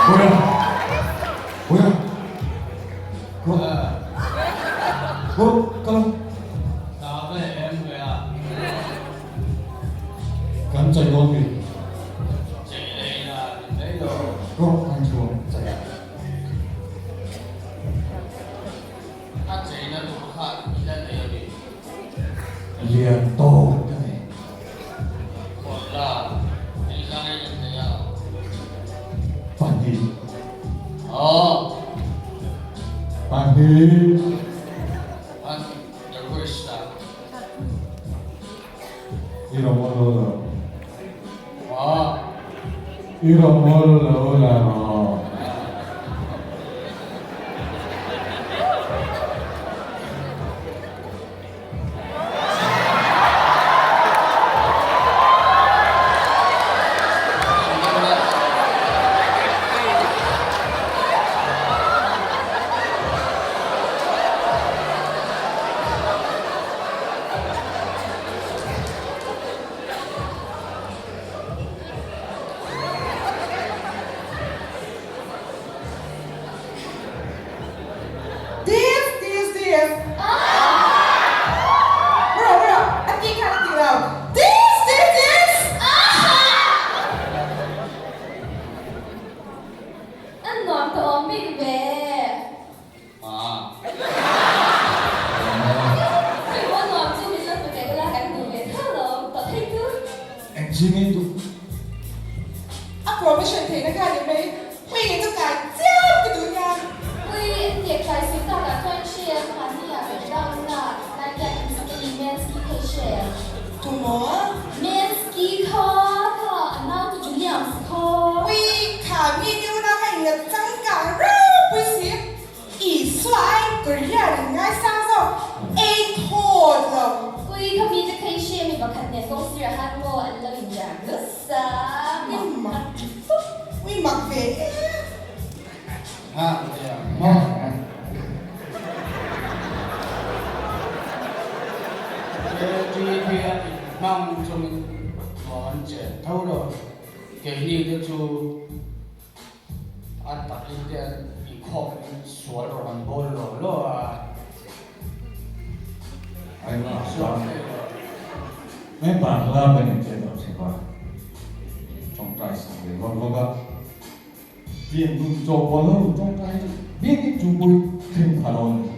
Puia! Puia! Kua! Kua! Kal ang! Kan chai dawn mi? Kua! Kan chhuang chai a. Lian tawk ka nei. Pahnih. Pahnih. I rawn lo lo. I rawn lo la rawh. This, this, this. Bro, bro, a ti kha ti lo. This, this, this. An nuam ta awm bik ve. Hei pawh nuam chu min lo hmu ve ula kan duh ve tho lo tawh thei chu. Eng chi ngei duh? A promotion theihna kha ni mai. Hei nge chu kai chiam ka duh nia. Ui, tia kai suih takah chuan hre mahni ah kan down na lai hian in sak a ni Menski kha i hre. Tu maw? Menski kha kha a nau chu Juliams kha. Ui, kha mi te unau kha in la changkang ropui si. Isua ai Korea in ngaisang zawk ei thawt lo. Ui, kha mi te kha i hre mi pakhat nen kawng sirah khan maw an lo injam nasa mak a ti fawk. Ui mak ve e. Nghak ve ang maw? KTP a inhmang chungin ruang an chen tho lo. Keini te chu a takin te an inkhawm in sual rawng an bawl law law a. Bangla kan inchen loh che kha tawngtai sak ve vak vak a. Pian nun chaw pawl ho tawngtai bik in chu pui thleng pha dawn a ni.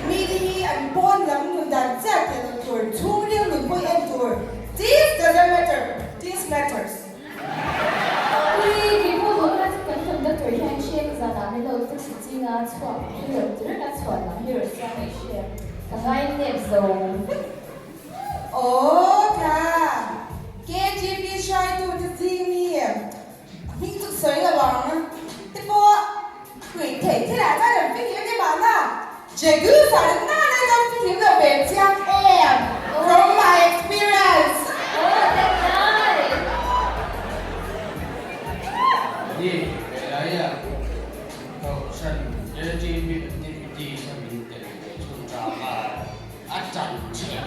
Mite hi an pawn lam nun dan chiah teh loh tur, chhungril nun pawh i en tur. This doesn't matter, this matters. Ui, kei pawh duh na chu kan conductor hian hre ka zan ah min lo taxi chinga chhuak hi rawn ti reng a, chhuan lam hi rawn siam mai hre ka ngai nep zo vek. Aw tha, KGP hruaitute zing mi hming chu sawi lo ang te pawh puih theih thilah chuan an fihlim ni mahna Jaguar an nana chuan fihlim lo ve chiang em from my experience. Aw that nice. Ni ve lai a Kohhran KGP activities a min tel ve chhun drama A chan thin.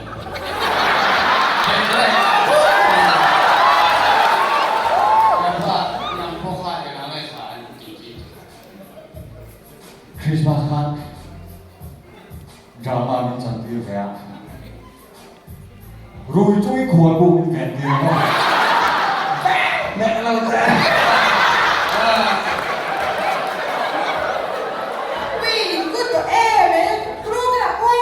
Christmas khan drama min chan tir ve a, rui chungin khual buk min ven tir a maw? Meh lo che. Ui, in kut tawh em e, ru ka lah u.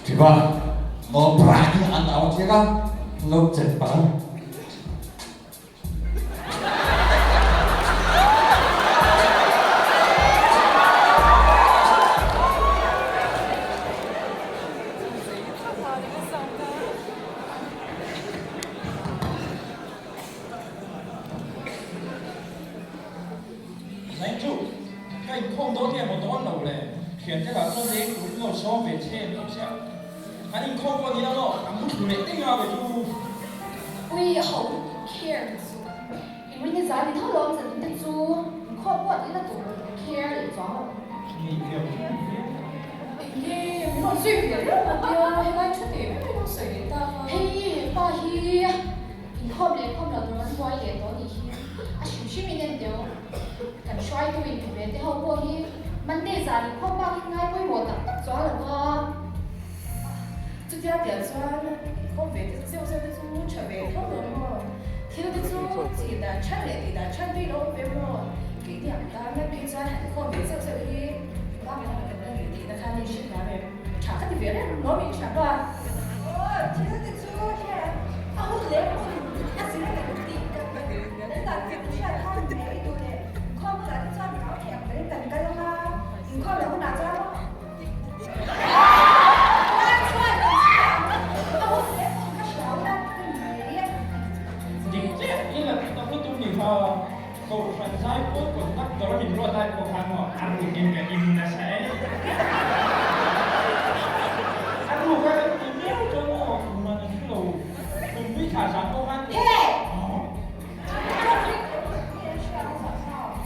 Thiba, no bra hi an au chiang a, lo chet pang. Nai chu, ka inkhawm dawn nge maw dawn lo le? Thiante lah chuan leng turin lo sawm ve che an awm sia. An inkhawm pawh ni lo, an mu thlu leh ding a ve chu. Ui ho care te chu in rin zai ni tho lo zan in te chu inkhawm pawh tih na tur care leh chuang lo. Ni viau viau. Enge min rawn zui ve reuh a tia helai thu teh meuh in a sawi leh ta a. Hei pa hi inkhawm leh khawm lo tur an buai leh tawh anih hi. A hrim hrim in en teh u. Kan hruaitu in ti ve te ho pawh hi Monday zan inkhawm bak in ngai pawimawh tak tak chuang lo va. Chutia pian chuan inkhawm ve te zeuh zeuh te chu tha ve tho lo maw? Thil te chu chih dan than leh tih dan than te i lo awm ve maw? Keini ang tan na phei chuan han inkhawm ve zeuh zeuh hi bak in kan la nih tihna khan i hre thiam em? Tha ka ti ve reng lawm i tha pa. Aw thil te chu hian a hun leh hun a zir a kan tih kan dan kan hriat khan mai i duh leh inkhawm hunah te chuan rau thei ang berin kan kal ang a, inkhawm leh hunah chuan Dik chiah i la tak lutuk ni kha, Kohhran zai pawl conductor a min ruat lai pawh khan maw a rukin ka in nasa e. A ruk a kan tih miau chuan maw tuman an hre lo, Pumpui thla zan pawh khan.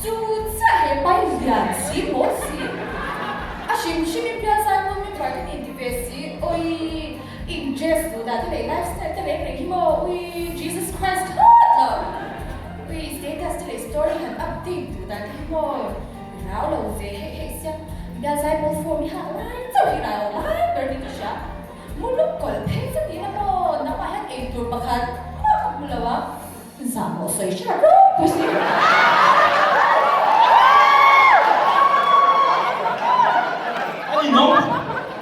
Chu chiah he pai lian si maw si a hrim hrim in bial zai pawn member te nen ti ve si awii in dress duh dan te leh life style te reng reng hi maw uii Jesus Christ thlawt lo uii status te leh story han update duh dan te hi maw rau lo ve hek hek sia bial zai pawn form hi hak lai chauh hi rai awm lai ber ni ka hria. Muluk kawlh phei chu ni la maw? Nangmah hian ei tur pakhat mah ka hmu lo a, zah mawh sawi hriat ropui si. A ni no,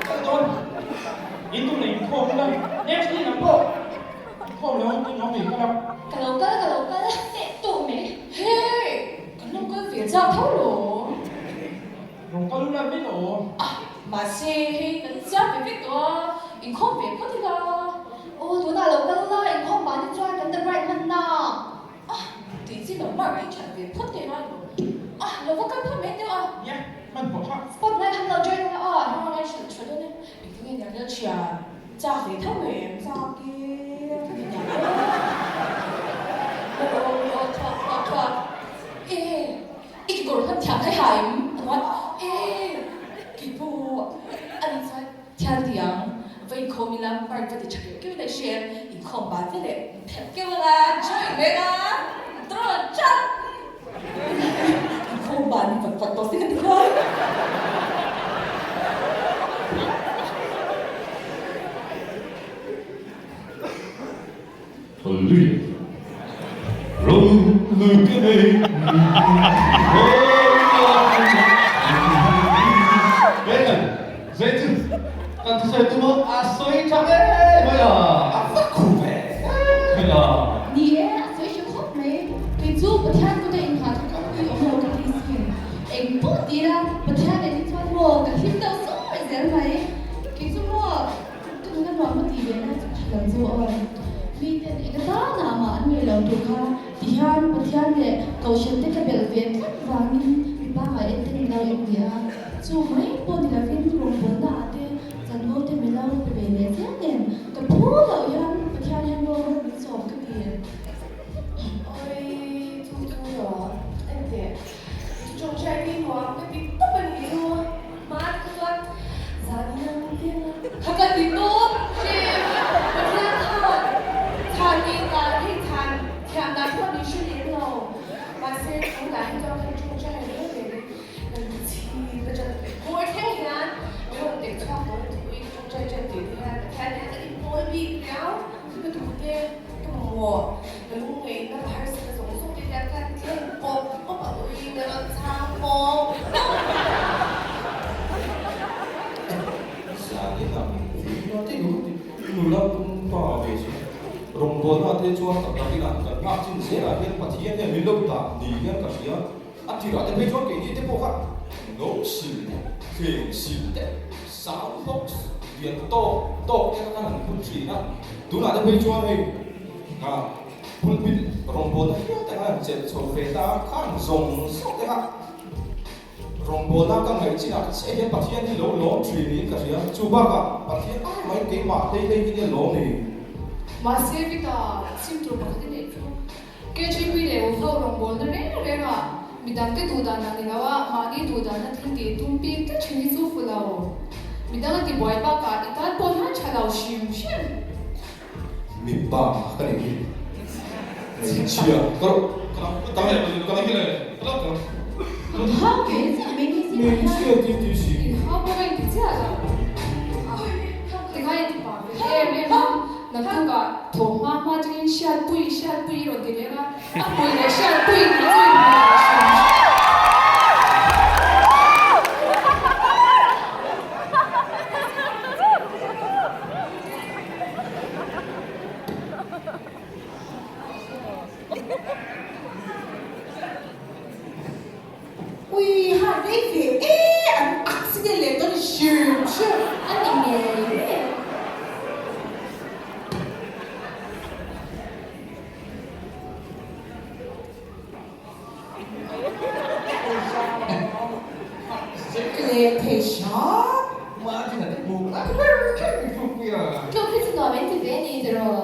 ka dawn. In duh leh inkhawm ula, next ni lam pawh inkhawm lo ang tin awm ei ka la. Ka lo kal, ka lo kal teh tawh mai. Hey, kan lo kal ve chak tho lo. Rawn kal ula mai lo. A, mahse hei kan insiam ve vek tawh a, inkhawm ve phawt ila. Aw, tunah lo kal ula, inkhawm mahni chuan kan the bride hman na. A, tih chi lo mark hi that ve phawt teh lai lo. A, lo va kal phawt mai deuh a. Nia, hman pawh tha. Spot lai khan lo join ula aw. A, ngai hrilh tha dawn e. Engtin nge niang lel thian? Chak ve tho em? Chak e. Engtin nge niang lel? Aw, aw, thuak, thuak, thuak. E. I kekawr hman thiam kha i ha em? A nuai e keipawh a nih chuan thian ti ang, va inkhawm ila park va ti tha keuh keuh ila i hre em? Inkhawm ban ve leh phelh keuh anga join reng a draw chat inkhawm ban hi vat vat tawh se ka ti kha. Hallelujah Ro lui ka nei Amen Zei chu kan thusawi tu maw a sawi tha ngei mai a a va khu ve mai a. Ni e, a sawi hre khawp mai. Kei chu Pathian kut a inghah chu kawngpui awm lo ka ti sin. Eng pawh ti ila Pathian leh hi chuan maw ka hlim deuh zawr zel mai. Kei chu maw Ka nuna nuam ka tih ve na chu tha lo chu aw. Miten eng atana mah an ngei lo tur kha ti hian Pathian leh Kohhran te ka belh ve tlat vangin mi pangngai en te min lo en ve a. Chu mai pawh ni lovin rawngbawlna ah te chanvo te min lo pe ve leh zel nen ka phu loh hian Pathian hian rawng min sawm ka ti. Oi chu chu rawh enteh chu tawngtai hi nuam ka ti tawp a ni chu hma te chuan zan in an tel a kha ka ti tawp hrem Pathian khan chhan ngei dan hei chhan thiam dan pawh min hre lem lo mahse tunah hi chuan kan tawngtai reng reng in kan chhip atang kawr thleng hian min rawn teh chhuak dawn a thu in tawngtai tan tih te hian Pathian hian kan inpawl bik riau ka duh te ka mamawh ka lungngaihna ka harsatna zawng zawng te hian khan thleng pawp pawp a ui ka rawn chhang pawp pawp. Zan in ang vin a ti lut ti nula pum pa ve si rawngbawlna te chuan tak tak in ah kan nghak chin zel ah hian Pathian hian min lo dah ni hian ka hria a tirah te phei chuan keini te pawh kha no sil te thleng sil te sound box lian tawk tawk te kha kan han phun thin a tunah te phei chuan hei ah pulpit rawngbawlna hial te kha han chelh chho ve ta a khan zawng zawng te kha Rawngbawlna ka ngaih chinah chiah hian Pathian hi lo lawm thin niin ka hria. Chu bakah Pathian ai mai keimah hlei hlei hi nia lawm ni. Mahse Vita chim tur pakhat i neih chu KGP leh Uho rawngbawlna reng reng ah midangte duhdan ang ni lo a, mahni duhdana thil tih tum bik tlat thin hi chu fu lo. Midang a tibuai bakah i tan pawh hian tha lo hrim hrim. Mipa ka nih hi. Hmeichhia ka rawh ka lam ka dang leh ka lam hi le ka lam ka lam. In hau ve chiah mai ni si Hmeichhia ti ti si. In hau pawh ka inti chiah lo. Tikhan in ti pah ve em em a, naktukah thawh hma hma atangin hriatpui hriatpui i rawn ti leng a, a hmui leh hriatpui tih chu in hmui leh hrim hrim. Ui ha rei ve e an accident leh dawn hrim hrim. A ni ngei ngei. Leh thei hram. Tluk hi chu nuam in ti ve ni tiraw?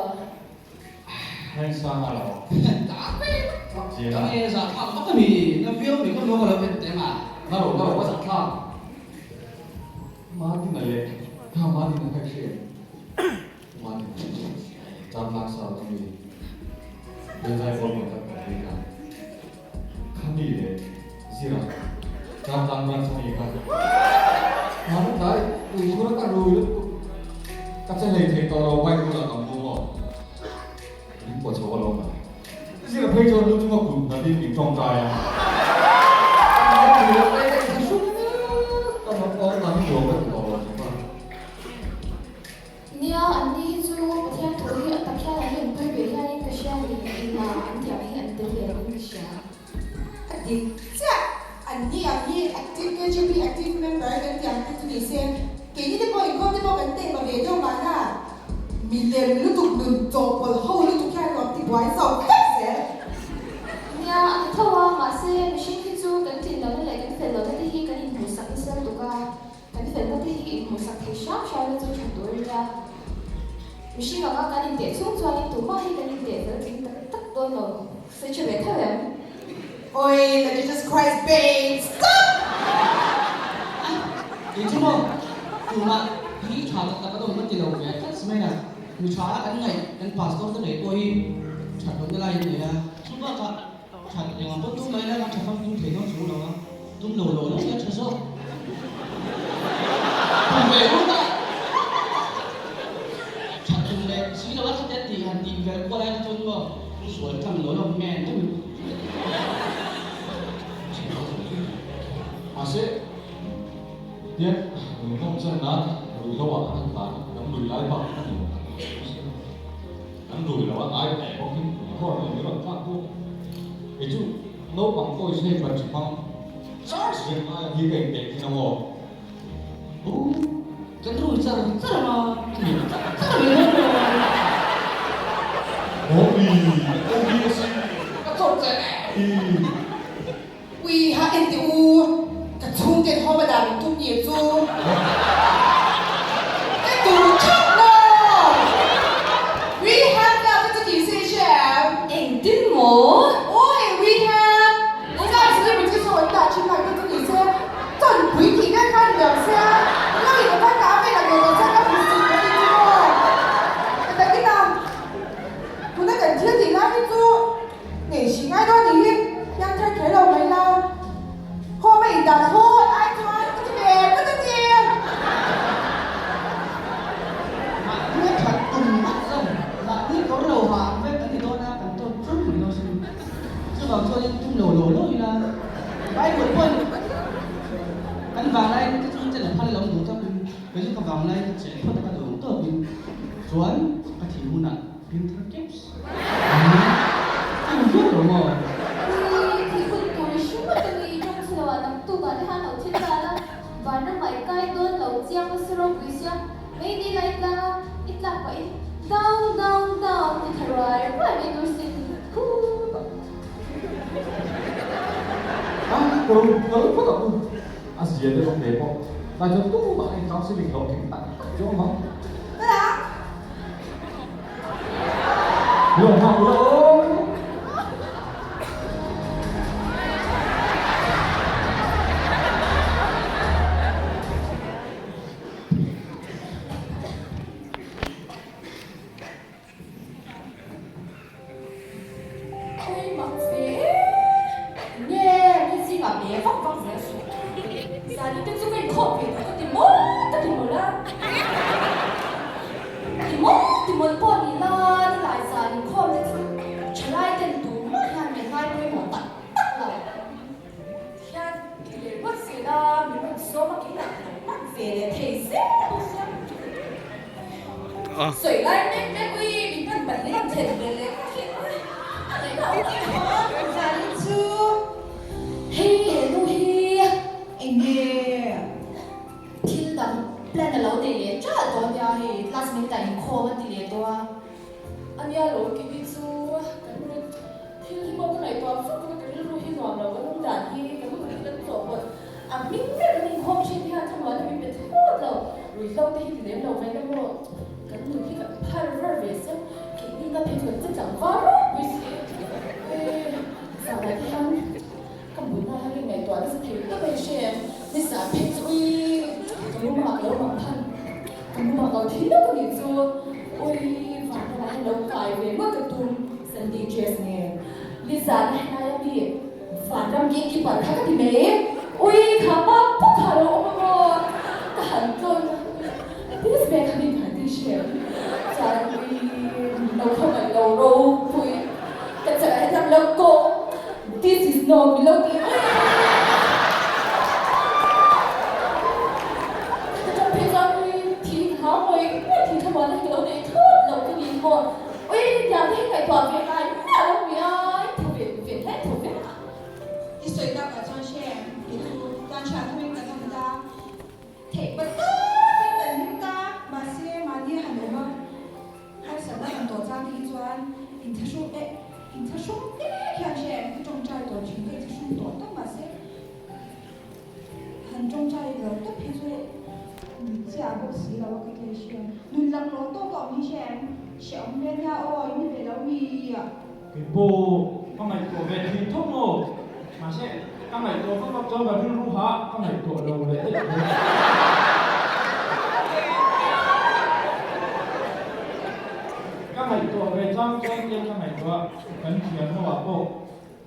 Nia, an ni hi chu Pathian thu hi a tak hian an inpui ve hianin ka hria ni, engmah an tih ang hi an tel ve angin ka hria. A dik chiah, an ni ang hi active KGB active member kan tih ang te chu ni se, keini te pawh inkhawm te pawh kan taima ve deuh mahna milem lutuk nun chawhpawlh ho lutuk hian nuam ti buai zo vek zel. Nia, a ti tho a, mahse mihring hi chu kan tlin lohna leh kan fel lohna te hi kan inhmuhsak nasa lutuk a. Kan felna te hi inhmuhsak thei hram hram na chu tha tur a nia. Mihring anga kan inteh chhung chuanin tumah hi kan inteh fel tling tak tak dawn lo. Sawi tha ve tho em? Oi the Jesus Christ babe stop! Kei chu maw tumah hi tha tak tak an awm ka ti lo ve tlat mai a, mi tha a kan ngaih kan pastor te ngei pawh hi that lohna lai an nei a, chu bakah That engah pawh tum mai la kan tha famkim thei dawn chung lo a, tum lo lo lo hi a tha zawk. Tum ve ut a, tha tum leh si lo a khate tih han tih vel kual ai te chuan maw sual tlang lo lo men deuh in. Mahse, tiang nunhlawm chan nan ruihhlo ah kan han tlan a, kan lui lai bak a ni lo. An rui lo a, ngai teh bawkin horn in min rawn tlak bawk. Kei chu naupang toys hei battery hmang charge reng lai ang hi ka inteh thin ang aw. U, kan rui char char ang a, a ni char char mai dawn lo. Aw i, ka ko hi a si, ka chawt che i. Ui ha ente u, ka chhungten home a dan tum ni chu. Ka duh thap lo. Rehab lah ka chu tih se i hria em? Engtin maw? Aw hei rehab, star celebrity saw an dah thin lai ka chu ni se, chawnpui tih vel khan ni ang sia, lo in a ka vel ang lo chuan ka hmu zut mai chu maw. Ka takin a, tuna kan thil tih lai hi chu. Nei hri ngai dawn nih hi hian thar kher lo mai la, home a indah thlawt ai chuan ka ti ve ka ti ti. Mahni a that tum ngawt lo, mahni kawr lo ha ang vek kan ni dawn a, kan tawt ṭum mai dawn sin. Chuvang chuanin tum lo lo lo ila, Bible pawhin kan vanglai te chu chen a phal lo duh tawkin, kei chu ka vanglai ka chen phawt a ka duh ang tawkin chuan ka thih hunah pin thar keuh. Ui, thih hun tur i hring ngawt ang i tawng chu lo ah naktuk ah te khan lo thil ta la, vanram ah i kai dawn lo chiang nasa ropui sia, mei ni la i tlang a, i tlak pah in down down down ti tha ruai ruai mai tur sin khup ang. A kawr kal phawt ang u, a zia deuh ang hle pawh, tlai chuan tumah in counselling lo tling tak tak chu awm ang. Zani te chu ka inkhawm ve tawh ka ti maw ka ti mawlh a. Ti maw ti mawlh pawh ni la nilai zan inkhawm te chu thalai ten tumah hian min ngai pawimawh tak tak lo. Hian ti leh ngawt zel a, min rawn sawm a kei lah ka lo man ve leh thei zel a bawk sia. Sawi lai mek mek ui min pan pahnih rawn thlen ve leh ngawt hi a ngaihna awm lo e. Zani chu hei he nu hi eng nge thil dang plan a lo nei leh ṭalh tawh ania hei last minute ah inkhawm a ti leh tawh a. Ania lo kimi chu kan thil hi pawh ka ngaihtuah vak vak a ka rilru hi nuam lo kan awm dan hi ka rilru hi kan tlawh pawlh a hming ber kan inkhawm thin hian thlamuan hi min pe thlawt lo ruihhlo te hi ti lem lo mai la maw kan nun hi kan phar var ve sia keini na phei chu kan che tlangval ropui si e zanah te hian ka mutna hian ka ngaihtuah nasa thei tawp a i hre em nizan phei chu ui ka mumah ka lo mang phan ka mumah ka lo thil deuh ka nih chu ui vanram ah hian lo kai ve ngawt ka tum Sunday dress nen nizan a helai a mi vanram gatekeeper kha ka ti mai ui kha pa pawh kha lo awm a maw ka han tlawn this ve kha min han ti hre em chuan ui min lo khawngaih lo ropui ka chakah hian chuan lo kawk this is no min lo ti ui ka tawng phei chuan ui thi hlau mawi mawi thi thlamuan na hi ka lo nei thut lo ka ni maw Ui, tiang te hi ngaihtuah ve ngai miah lo mi a, i thaw ve ve hle thaw vek a. I sawi tak ah chuan hre kei chu tan hriat thawin kan awm ta, theih pa tawpin kan hlim ta, mahse mahni a han awm a, harsatna han tawh chang te hi chuan inthlahrung eh inthlahrung hle khian hre ka tawngtai tawh thin ka inthlahrung tawh tawp mahse Han tawngtai lo tawp hi chu min chiah bawk si lo a ka tlei hriam. Nun lak lo tawk a awm hi hre em? Hrehawm ve nia aw, in ni ve lo mi a. Kei pawh ka ngaihtuah ve thin thawk maw? Mahse, ka ngaihtuah vak vak chuan ka rilru ha ka ngaihtuah lo leh daih dawn. Ka ngaihtuah ve chang chuan tiang ka ngaihtuah kan thiam ho ah pawh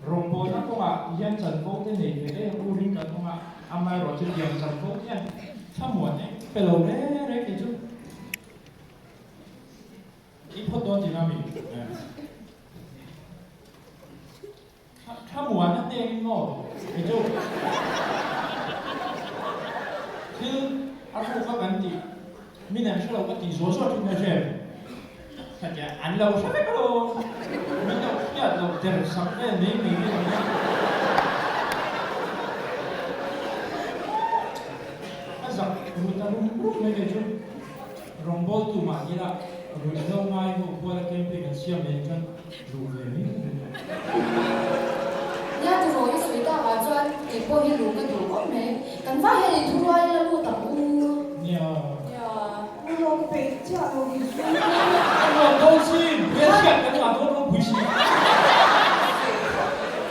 Rawngbawlna kawngah ti hian chanvo te nei ve em u ring kan awm a, amaherawh chu tiang chanvo hian thlamuan eng pe lo reng reng kei chu i phawt dawn tihna mi? Thlamuan a hneng in maw kei chu thil a ruk a kan tih Min an hre lo ka tih zual zual thin kha hre khatia an lo hre vek lo min lo hriat loh der sak vel mai mai hi ania. A zak rut a rum rum mai kei chu rawngbawl tu mah ni la ruih hlo ngai ho khuala camping an siam leh chuan luh ve mai mai. Nia tiraw i sawi tak ah chuan kei pawh hi luh ka duh khawp mai. Kan vai hian i thuruai la lut ang u. Nia. Nia. U lo ka peih chiah lo ni chu. A nuam dawn sin, hmelhriat kan ngah dawn ropui si.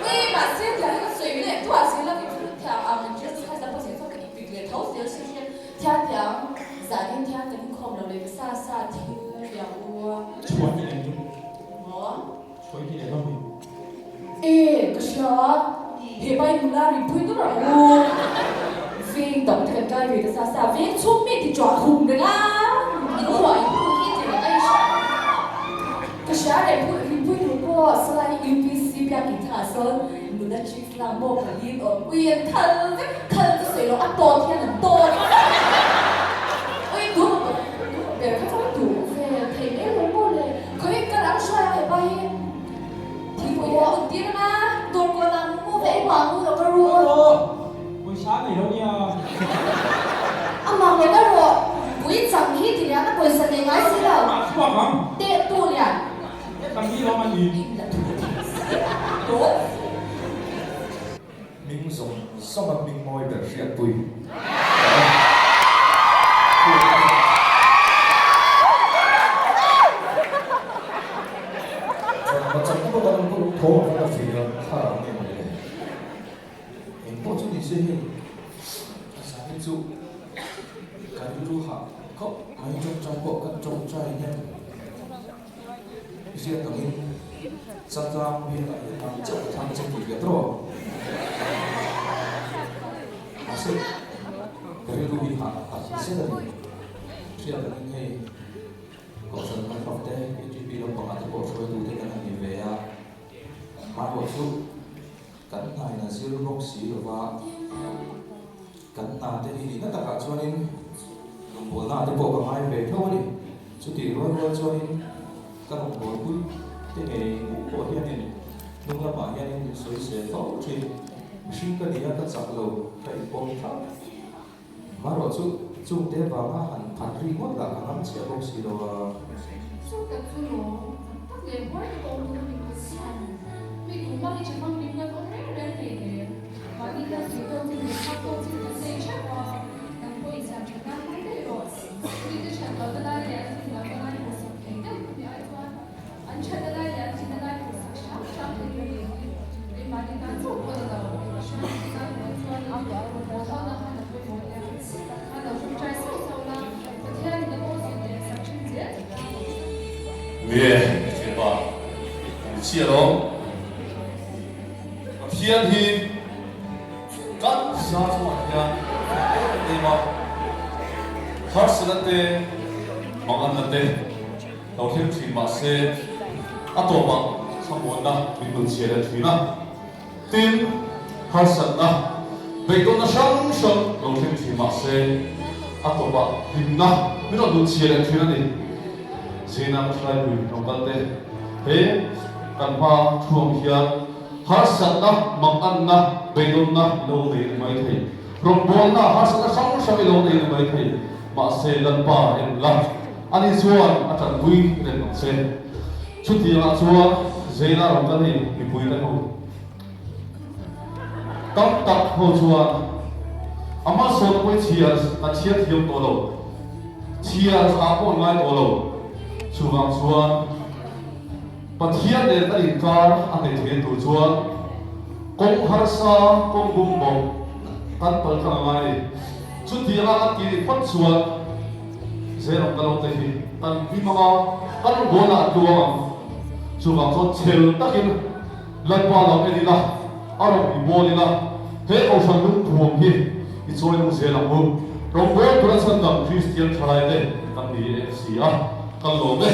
Ui mahse tiang hi ka sawi leh duah zel a, kei chu thiang ang in dress kha suppose kei chuan ka ipik leh tho zel si hriat thiang tiang zanin thiang kan inkhawm lo leh ka sa sa thil riang u a. Chhuah ti leh chu. Maw? Chhuah ti leh dawn mi. E, ka hria a, he pai nula rinpui dur ang u. Veng dang te kan kai ve ta sa sa, veng chhung mi ti tuah khum reng a, in huah in pu hi ti reng a i hria. Ka hria reng pu rinpui tur pawh sawlai UPC biakin thangah sawn nula chief lang maw ka lin awm ui an khal vek, khal chu sawi loh a tawt hian an tawt vek. Ui duh duh ber kha chuan duh ve thei mai lo maw le, khawi ka rang hruai a he pa hi. Thingpui hi a awm tir anga dawr kawn ah mu ve engmah mu lo ka ru. Rawh, pawisa nei lo nia. A mak leh ka rawh, pui chang hi ti lian a pawisa nei ngai si lo. Mah chhuak ang. Teh tu lian. Teh chang hi lawm a ni. In la thu thei si a dawn si. Hming zawng zawng a hming mawi ber hriatpui. Chakna bawk an awm tho ang ka hria thla ang nge mawle. Engpawh chu ni se hei a zan hi chu ka rilru hah khawp mai tawngtai pawh ka tawngtai hian Ziak angin Chaltlang biakah hian nang chauh ka thlang che tih ve tawh. Mahse. rilru hi hah tak zet a ni. Hriat angin hei Kohhran Lalfak te, KTP lampangah te pawh hruaitute kan han ni ve a, hmaihawh chu kan hnain a zir bawk si lova, kan hna te hi nihna takah chuanin rawngbawlna te pawh ka ngai ve tho a ni. Chutih rual rual chuanin ka rawngbawlpui te ngei hmuh pawh hianin hnung lamah hianin min sawi sel fo thin. Mihring ka ni a, ka chak lo, ka inpawm thlap. Marawh chu chungte vanga han phat ri ngawt lah ka ngam chiah bawk si lo a. Chu tak chu lawm tak tak leh huai tak a awm tur a ni bawk si. Mi tumah hi chhepang lim kan awm reng reng thei hle. Mahni hian tui tawk chin leh phak tawk chin kan nei theuh a, kan pawh insiam that nan hmang daih rawh. Mite that lohna lai leh an tlin lohna lai hmuhsak thei deuh chu mi ai chuan an thatna lai leh an tlinna lai hmuhsak hram hram thei tur nih hi keimahni tan chauh pawh ni lo, hriatna tan pawh chuanin haw-na khan a pawimawh hle a, khan lo ṭawngṭai sauh sauh la, Pathianin a pawh zin leh sak ṭhin zel che kha. Nge thianpa, kan chhiar awm. Pathian hi kan za chungah hian em em a, harsatna te, manganna te, Lo thleng thin mah se, a tawpah thlamuanna min hmu chhiar leh thin a. Tin, harsatna, beidawnna hrang hrang lo thleng thin mah se, a tawpah hlimna min rawn hmu chhiar leh thin a ni. Zina ka hraipui lo kal te, he kan hma thuang hian harsatna, manganna, beidawnna i lo nei ni mai thei. Rawngbawlna harsatna hrang hrang i lo nei ni mai thei. Mahse, Lalpa en la. Ani chuan a tanpui reng ang che. Chutiangah chuan Zeina rawn kal hi mipui te ho tam tak ho chuan a malsawmna pawh hi chhiar kan chhiar thiam tawh lo, chhiar ah pawh an ngai tawh lo. Chuvang chuan Pathian nen kan inkar a hmeh theih tur chuan kawng harsa, kawng bum bawk kan pal tlang a ngai a ni. Chutianga kan tih nih phawt chuan Zeram ka lo te hi kan hlim anga kan rawn ah tluang ang. Chuvang chuan chhel takin Lalpa lo en ila, a rawn i bawl ila, he Kohhran lungphuam hi i chawi nung zel ang u. Rawngbawltu la chhandam Kristian thalai te kan ni e si a, kan lawm e.